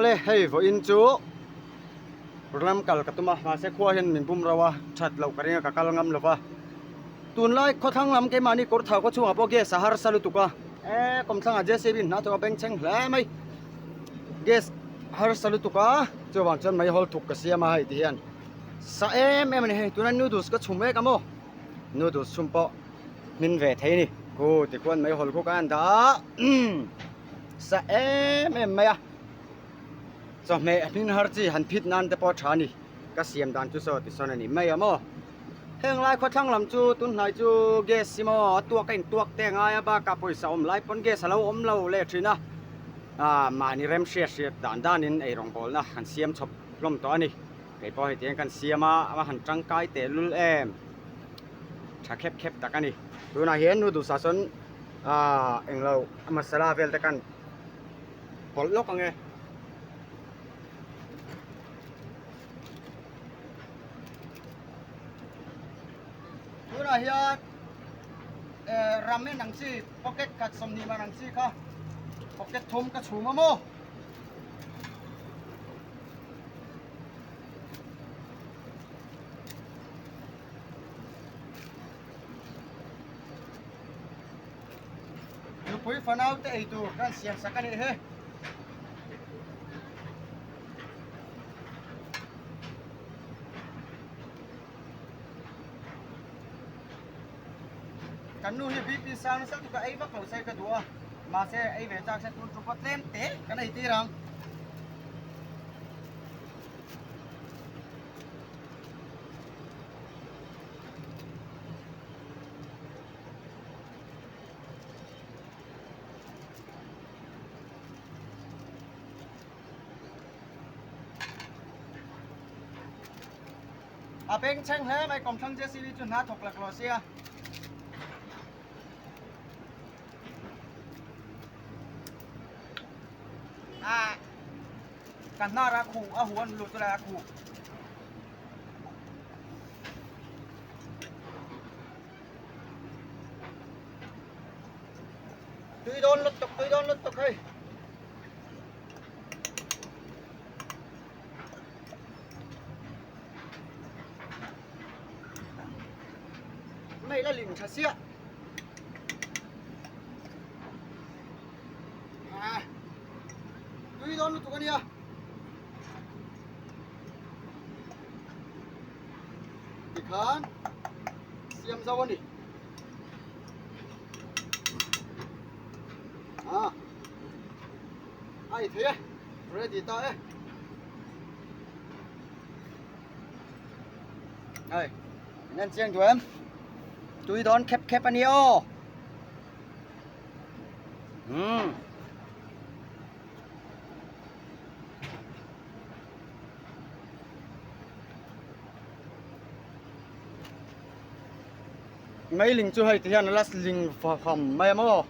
Awle hei vawiin chu ram kal ka tum a mahse khua hian min bum rauh a that loh ka ring a ka kal ngam lo va tunlai khawthlang lam keimahni kawr thau khaw chhungah pawh gas a harsa lutuk a eee kawmthlangah JCB in hna thawk a bengchheng hle mai gas harsa lutuk a chuvang chuan meihawl thuk ka siam a hei ti hian sa em em a ni hei tuna noodles ka chhum mek a maw noodles chhum pawh hmin ve thei a ni khu tikhuan meihawl khu ka en dah a sa em em mai a chawhmeh hmin har chi han phit nan te pawh a tha a ni ka siam dan chu saw tisawn a ni mai a maw heng lai khawthlang lam chu tunhnai chu gas hi maw a tuak a intuak te a ngai a bakah pawisa awm lai pawn gas a lo awm lo leh thin a ah mahni rem hriat hriat dan danin eirawngbawlna han siam chawp hlawm tawh a ni kei pawh hetiang kan siam a a han tangkai tehlul em tha khep khep tak a ni tunah hian noodles ah sawn ah englo a masala vel te khan pawlh lawk ang e. Tunah hian eh ramen ang chi pocket khat 20 man ang chi kha pocket thum ka chhum a maw. Nupui fanau te ei tur kan siam sak a nih hi. Kan nu hi BP sang nasa chu ka ei vak lo se ka duh a, mahse ei ve chak se tun chu tlem te kan ei tir ang. A bengchheng hle mai kawmthlang JCB chu hna thawk laklawh sia. A ka hnar a khuh a huan lut chu lai a khuh. Tui dawn lutuk tui dawn lutuk hei. Mei la ling tha sia. À. Tui dawn lutuk ania. Tikhan siam zo ani. À. Ai thei e. Ready ta e. Hei, min en chiang duh em? Tui dawn khep khep a ni aw. Hmm. Meiling chu hei ti hian a la ling faham mai a maw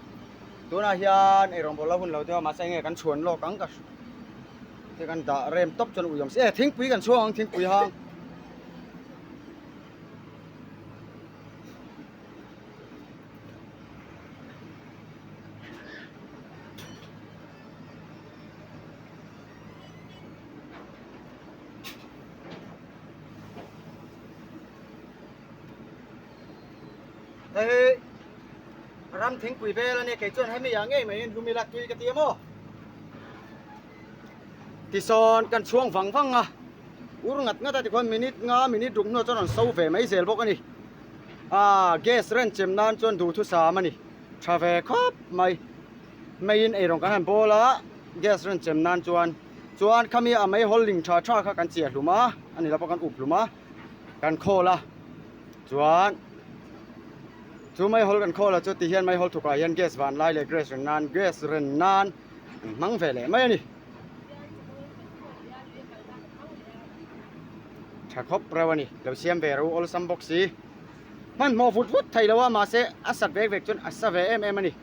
tunah hian eirawngbawl la hun lo deuh a mahse enge kan chhuan lawk ang ka te kan dah rem tawp chuan ui awm si e thingpui kan chhuang ang thingpui hang. Hei ram thingpui vel ania kei chuan hemi ah ngei mai in hlum ila tui ka ti a maw tisawn kan chhuang vang vang a ur ngat ngat a tikhuan minute nga minute ruk hnuah chuan rawn so ve mai zel bawk a ni ah gas ren chem nan chuan duhthusam a ni tha ve khawp mai. Meiin eirawng kan han bawl a, gas rawn chem nan chuan chuan khami a meihawl ling tha tha kha kan chiah hlum a, a ni lo pawh kan up hlum a, kan khawl a, chuan chu meihawl kan khawl a chu ti hian meihawl thukah hian gas van lai leh gas ren nan gas ren nan an hmang ve leh mai a ni. Tha khawp reuh a ni, lo siam ve ro awlsam bawk si. Hmanhmawh vut vut thei lo a mahse a sat vek vek chuan a sa ve em em a ni.